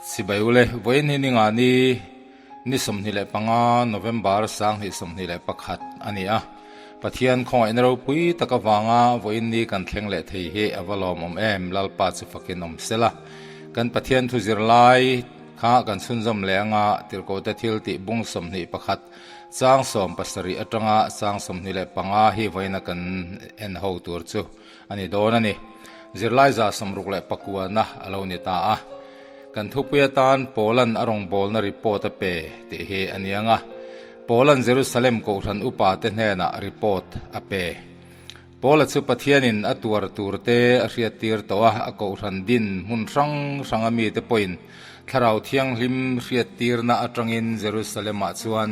Sibai ule, vawiin hi ninga ni ni 25 November 2021 a ni a. Pathian khawngaihna ropui tak avanga vawiin ni kan thleng leh thei hi a va lawmawm em, Lalpa chu fakin awm sela. Kan Pathian thu zirlai kha kan chhunzawm leh anga tirhkohte thil tih bung 21 chang 70 atanga chang 25 hi vawiina kan en ho tur chu a ni dawn a ni. Zirlai 69na a lo ni ta a. Kan thupui atan Paulan a rawngbawlna report a pe tih hi a ni ang a. Paulan Jerusalem Kohhran upate hnenah report a pe. Paula chu Pathianin a tuar turte a hriattir tawh a, a Kohhran din hmun hrang hranga mite pawhin Thlarau Thianghlim hriattirna atangin Jerusalem-ah chuan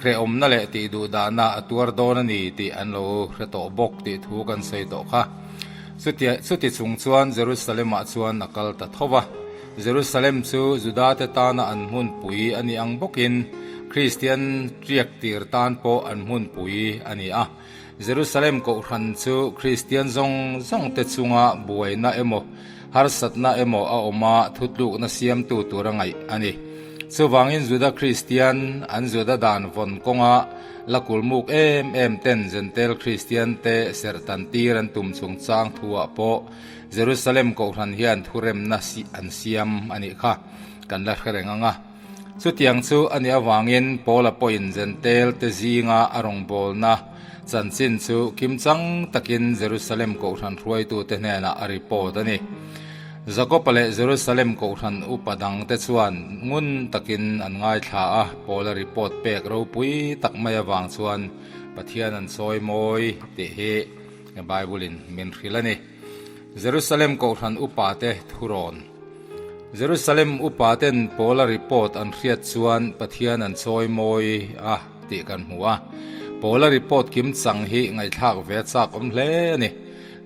hrehawmna leh tihduhdahna a tuar dawn a ni tih an lo hre tawh bawk tih thu kan sawi tawh kha. Chutia chuti chung chuan Jerusalem-ah chuan a kal ta tho va. Jerusalem chu Judate tana an hmunpui a ni ang bawkin Kristian riaktir tan pawh an hmunpui a ni a. Jerusalem Kohhran chu Kristian zawng zawngte chunga buaina emaw, harsatna emaw a awm a, thutlukna siamtu tur a ngaih a ni. Chuvangin Juda Kristian, an Juda dan vawn kawnga la kulmuk em em ten Jentail Kristian te serhtan tir an tum chungchang thuah pawh Jerusalem Kohhran hian thuremna an siam a nih kha kan la hre reng ang a. Chutiang chu a nih avangin Paula pawhin Jentail te zinga a rawngbawlna chanchin chu kimchang takin Jerusalem Kohhran hruaitute hnenah a report a ni. Jakoba leh Jerusalem Kohhran upa dangte chuan ngun takin an ngaithla a, Paula report pek ropui tak mai avang chuan Pathian an sawi mawi tih hi Bible-in min hrilh a ni. Jerusalem Kohhran upate thurawn. Jerusalem upa ten Paula report an hriat chuan Pathian an chawi mawi a tih kan hmu a. Paula report kim chang hi ngaihthlak ve a chak awm hle a ni.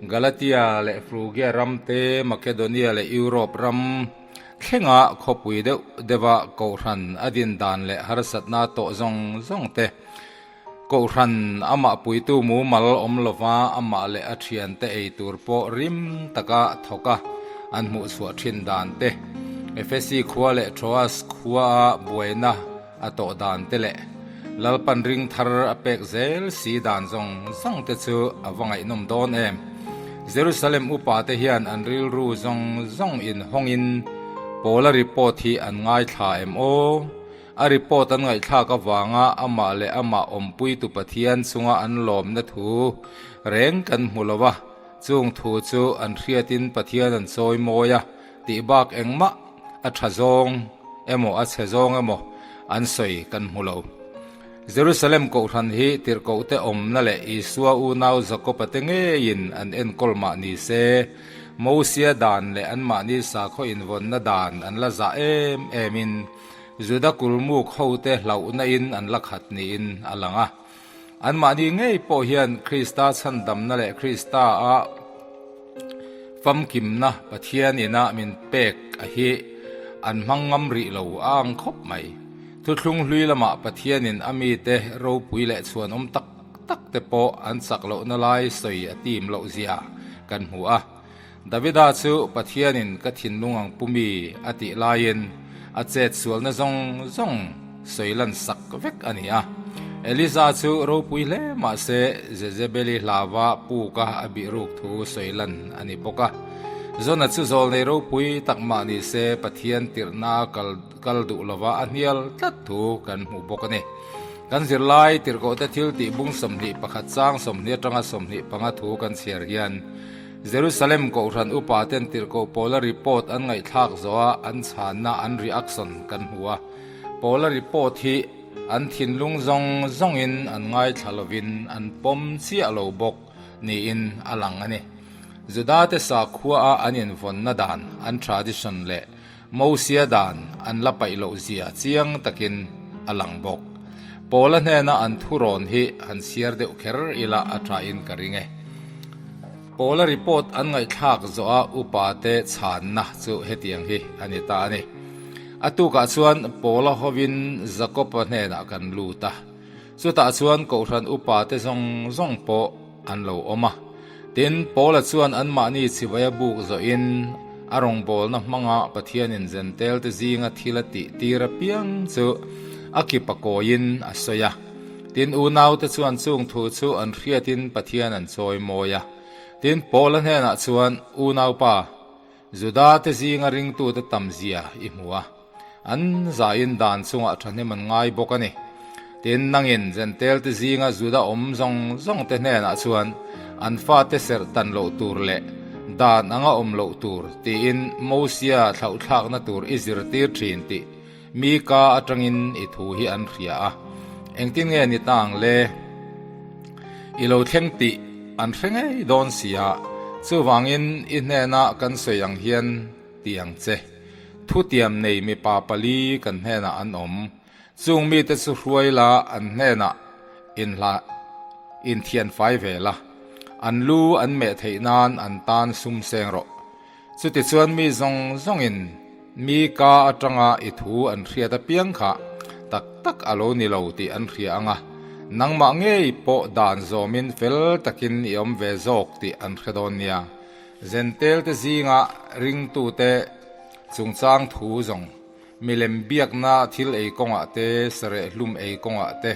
Galatia leh Frugia ram te, Makedonia leh Europe ram thlenga khawpui deuh deuha kohhran a din dan leh harsatna tawh zawng zawng te, Kohhran amah puitu mumal awm lova amah leh a thiante ei tur pawh rim taka thawk a an hmuh chhuah thin dan te, Efesi khua leh Troas khua a buaina a tawh dan te leh Lalpan ring thar a pek zel si dan zawng zawng te chu a va ngaihnawm dawn em. Jerusalem upa te hian an rilru zawng zawng inhawngin Paula report hi an ngaithla em aw? A report an ngaihthlak avanga amah leh amah awmpuitu Pathian chunga an lawmna thu reng kan hmu lo a, chung thu chu an hriatin Pathian an chawi mawi a tih bak engmah a tha zawng emaw a chhe zawng emaw an sawi kan hmu lo. Jerusalem Kohhran hi tirhkohte awmna leh Isua unau Jakoba te ngeiin an enkawl mah ni se, Mosia dan leh anmahni sakhaw invawnna dan an la zah em emin, Juda kulmuk hote hlauhna in an la khat niin a lang a. Anmahni ngei pawh hian Krista chhandamna leh Krista a famkimna Pathian ina min pek a hi an hmang ngam rih lo a ang khawp mai. Thuthlung hlui lamah Pathianin a mite ropui leh chhuanawm tak tak te pawh an chak lohna lai sawi a tim loh zia kan hmu a. Davida chu Pathianin ka thinlung ang pu mi a tih laiin a chet sualna zawng zawng sawi lan sak vek a ni a. Eliza chu ropui hle mah se Jezebeli hlava puka a bih ruk thu sawi lan a ni bawk a. Jona chu zawlnei ropui tak mah ni se Pathian tirhna kal kal duh lova a hnial tlat thu kan hmuh bawk a ni. Kan zirlai tirhkohte thil tih bung 21 chang 20 atanga 25 thu kan chhiar hian Jerusalem Kohhran upa ten tirhkoh Paula report an ngaihthlak zawha an chhanna an reaction kan hmu a. Paula report hi an thinlung zawng zawngin an ngaithla lovin an pawm chiah lo bawk niin a lang a ni. Judate sakhua a an invawnna dan, an tradition leh Mosia dan an la paih loh zia chiang takin a lang bawk. Paula hnena an thurawn hi han chhiar deuh kher ila a thain ka ring e. Paula report an ngaihthlak zawha upate chhanna chu hetiang hi a ni ta a ni. A tukah chuan Paula hovin Jakoba hnenah kan lut a. Chutah chuan Kohhran upate zawng zawng pawh an lo awm a. Tin, Paula chuan anmahni chivaia buk zawhin. A rawngbawlna hmanga Pathianin Zentelte zinga thil a tih tir apiang chu a kip a kawiin a sawi a. Tin, unaute chuan chung thu chu an hriatin Pathian an chawi mawi a. Tin, Paula hnenah chuan, Unaupa, Judate zinga ringtute tamzia i hmu a, an zahin dan chungah thahnem an ngai bawk a ni. Tin, nangin Jentelte zinga Juda awm zawng zawngte hnenah chuan an fate serh tan loh tur leh dan anga awm loh tur tiin Mosia thlauhthlakna tur i zirtir thin tih mi ka atangin i thu hi an hria a. Engtin nge ni ta ang le? I lo thleng tih an hre ngei dawn si a, chuvangin i hnena kan sawi ang hian ti ang che. Thutiam nei mipa pali kan hnenah an awm. Chung mite chu hruai la an hnenah inhla inthianfai ve la, an lu an meh theih nan an tan sum seng rawh. Chutichuan mi zawng zawngin mi ka atanga i thu an hriat apiang kha tak tak a lo ni lo tih an hria ang a, nangmah ngei pawh dan zawmin fel takin i awm ve zawk tih an hre dawn nia. Zentelte zinga ringtute chungchang thu zawng Milem biakna thil ei kawngah te, sareh hlum ei kawngah te,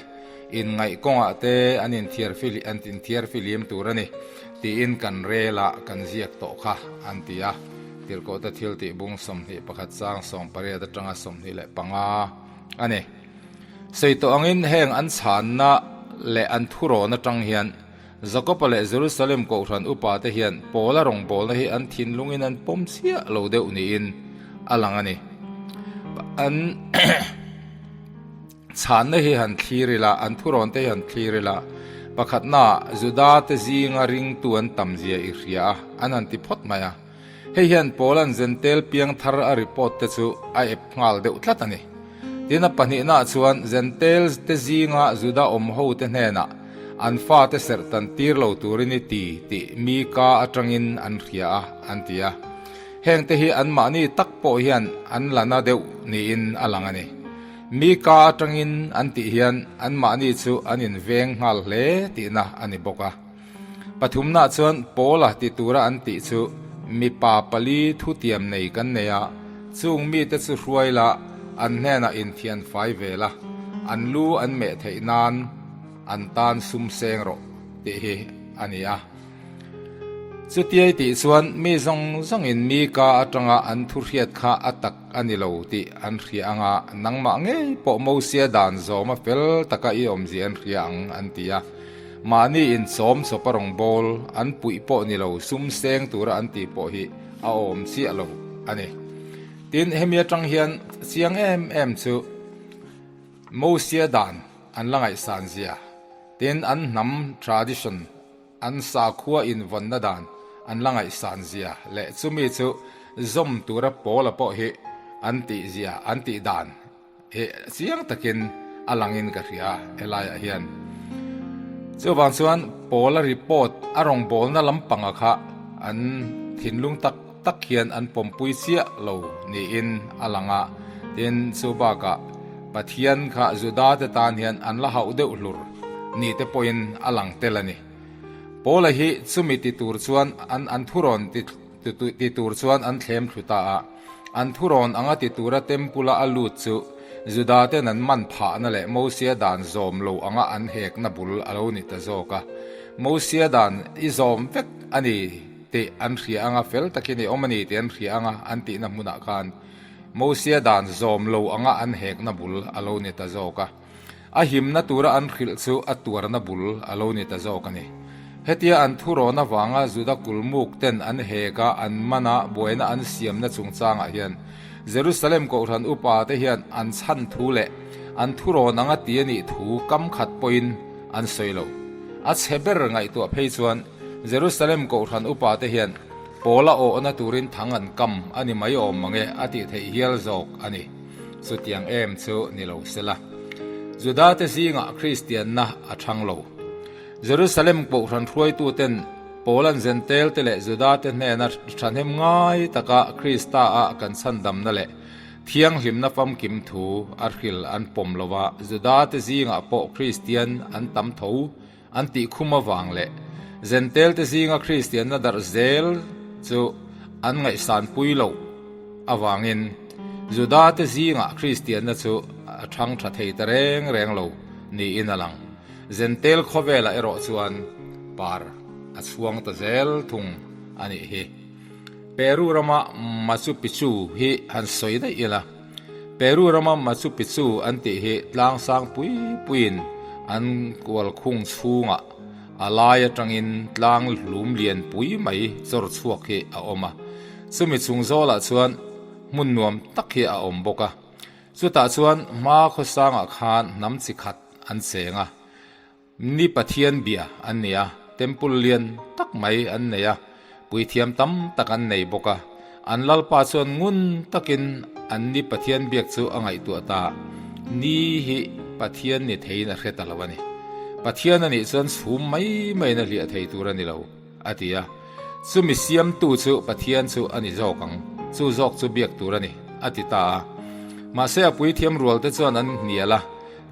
inngaih kawngah te an inthiar fili an inthiar filim tur a ni tiin kan rel ah kan ziak tawh kha an ti a. Tirhkohte thil tih bung 21 chang 18 atanga 25 a ni. Sawi tawh angin heng an chhanna leh an thurawn atang hian Jakoba leh Jerusalem kohhran upate hian Paula rawngbawlna hi an thinlungin an pawm chiah lo deuh niin a lang a ni. An chhanna hi han thlir ila, an thurawnte hi han thlir ila, pakhatna Judate zinga ringtu an tamzia i hria a, an han ti phawt mai a. Hei hian Paula'n Zentel piang thar a report te chu a ep nghal deuh tlat a ni. Tin a pahnihnaah chuan Zentel te zinga Juda awm ho te hnenah an fate serh tan tir lo turin i ti tih mi ka atangin an hria a, an ti a. Heng te hi anmahni tak pawh hian an la na deuh niin a lang a ni. Mi ka atangin an tih hian anmahni chu an inveng nghal hle tihna a ni bawk a. Pathumna chuan Paula ti tura an tih chu mipa pali thutiam nei kan nei a, chung mite chu hruai la, an hnenah inthian fai ve la, an lu an meh theih nan an tan sum seng rawh tih hi a ni a. Chutiai tih chuan mi zawng zawngin mi ka atanga an thu hriat kha a tak a ni lo tih an hria ang a, nangmah ngei pawh Mosia dan zawma fel taka i awmzia an hria ang an ti a. Mahni inchawm chawpa rawngbâwl an puih pawh ni lo, sum seng tura an tih pawh hi a awm chiah lo a ni. Tin, hemi atang hian chiang em em chu Mosia dan an la ngaihsan zia, tin an hnam tradition, an sakhua invawnna dan an la ngaihsan zia leh chumi chu zawm tura pawla pawh hi an tih zia, an tih dan He chiang takin a langin ka hria helaiah hian. Chuvang chuan Paula report a rawngbawlna lampanga kha an thinlung tak tak hian an pawmpui chiah lo niin a lang a. Tin, chu bakah Pathian kha Judate tan hian an la hauh deuh hlur ni te pawhin a lang tel a ni. Paula hi chumi ti tur chuan an an thurawn ti Ti tur chuan an thlem thlu ta a. An thurawn anga ti tura Tempula a lut chu Judaten an man phahna leh Mosia dan zawm lo anga an hekna bul a lo ni ta zawk a. Mosia dan i zawm vek a ni tih an hria anga fel takin i awm a ni tih an hria anga an tihna hmunah khan Mosia dan zawm lo anga an hekna bul a lo ni ta zawk a. A himna tura an hrilh chu a tuarna bul a lo ni ta zawk a ni. Hetia an thurawn avanga Juda kulmuk ten an hek a, an man a, buaina an siamna chungchangah hian Jerusalem Kohhran upa te hian an chhan thu leh an thurawn anga ti a nih thu kam khat pawhin an sawi lo. A chhe ber ngaihtuah phei chuan Jerusalem Kohhran upa te hian Paula awhna turin thang an kam a ni mai awm mange a tih theih hial zawk a ni. Chutiang em chu ni lo sela. Judate zingah Kristianna a chhang lo. Jerusalem Kohhran hruaituten Paula'n Zentelte leh Judate hnena thahnem ngai taka Krista-a kan chhandamna leh thianghlimna famkim thu a hril an pawm lo va, Judate zingah pawh Kristian an tam tho an tih khum avang leh Zentelte zinga Kristianna darh zel chu an ngaihsanpui loh avangin Judate zingah Kristianna chu a thang tha thei ta reng reng lo niin a lang. Zentail khawvelah erawh chuan par a chhuang ta zel thung a nih hi. Peru rama Machu Picchu hi han sawi daih ila. Peru rama Machu Picchu an tih hi tlang sang pui puiin an kual khung chhungah a lai atangin tlang hlum lian pui mai chawr chhuak hi a awm a. Chumi chung zawlah chuan hmun nuam tak hi a awm bawk a. Chutah chuan hma khawsangah khan hnam chi khat an cheng a. Ni Pathian bia an ni a, temple lian tak mai an nei a, puithiam tam tak an nei bawk a. An Lalpa chuan ngun takin an ni Pathian biak chu a ngaihtuah ta. Ni hi Pathian ni theiin a hre ta lo a ni. Pathian a nih chuan chhum mai maiin a hliah thei tur a ni lo, a ti a. Chumi siamtu chu Pathian chu a ni zawk ang, chu zawk chu biak tur a ni, a ti ta a. Mahse a puithiam rualte chuan an hnial a.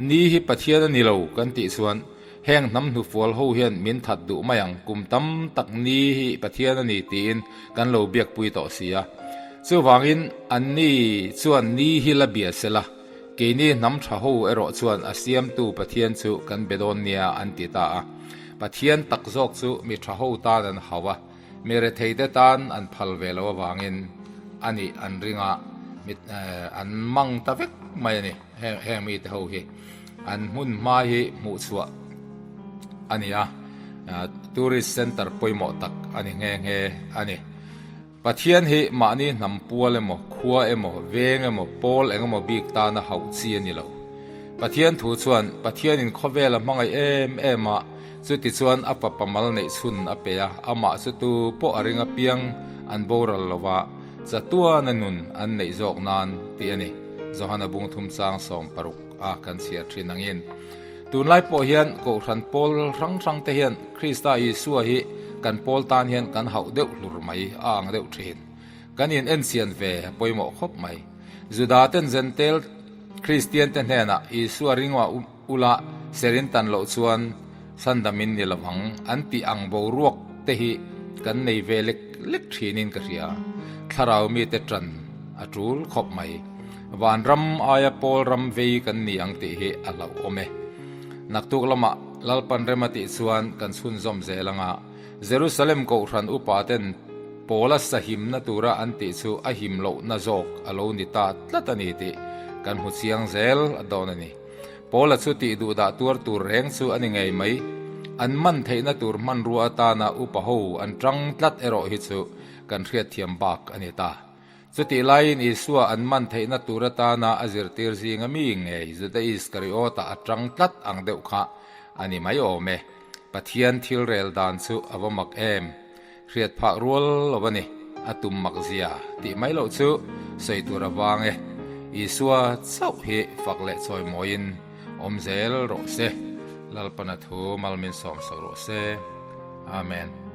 Ni hi Pathian a ni lo kan tih chuan heng hnam hnufual ho hian min that duh mai ang, kum tam tak ni hi Pathian a ni tiin kan lo biakpui tawh si a. Chuvangin anni chuan ni hi la bia se la, keini hnam tha ho erawh chuan a siamtu Pathian chu kan be dawn nia an ti ta a. Pathian tak zawk chu mi tha ho tan an hau a, Mi retheite tan an phal ve lo avangin a nih an ring a, mi an mang ta vek mai a ni. Heng mite ho hi an hmun hma hi hmuh chhuah a ni a, tourist centre pawimawh tak a ni nghe nghe a ni. Pathian hi mahni hnam pual emaw, khua emaw, veng emaw, pawl eng emaw bik tana hauh chi a ni lo. Pathian thu chuan Pathianin khawvel a hmangaih em em a, Chutichuan a fapa mal neih chhun a pe a, amah chu tu pawh a ring apiang an boral lo va, chatuana nun an neih zawk nan tih a ni. Johana bung thum chang 60 a kan chhiar thin angin. Tunlai pawh hian Kohhran pawl hrang hrang te hian Krista Isua hi kan pawl tan hian kan hauh deuh hlur mai a ang deuh thin. Kan in enchian ve a pawimawh khawp mai. Juda ten Zentel Kristian te hnenah Isua ringwa Ula serin tan loh chuan Sandamin ni lo ang an tih ang boruak te hi kan nei ve lek lek thinin ka hria. Thlarau mite tan a tul khawp mai. Vanram aia pawl ram vei kan ni ang tih hi a hlauhawm e. Naktuk lamah Lalpan rem a tih chuan kan chhunzawm zel anga Jerusalem Kohhran upa ten Pawla sahimna tura an tih chu a him lohna zawk a lo ni ta tlat a ni tih kan hmu chiang zel dawn a ni. Paula chu tih duh dah tuar tur reng chu a ni ngei mai. An man theihna tur hmanrua atana upa ho an tang tlat erawh hi chu kan hriatthiam bak a ni ta. Chutih laiin Isua an man theihna tur atana a zirtir zinga mi ngei Juda Iskariota a tang tlat ang deuh kha a ni mai awm e. Pathian thil rel dan chu a va mak em! Hriat phah rual lo a ni, a tum mak zia tih mai loh chu sawi tur a vang e. Isua chauh hi fak leh chawimawiin awm zel rawh se. Lalpana thu mal min sawm sak rawh se. Amen.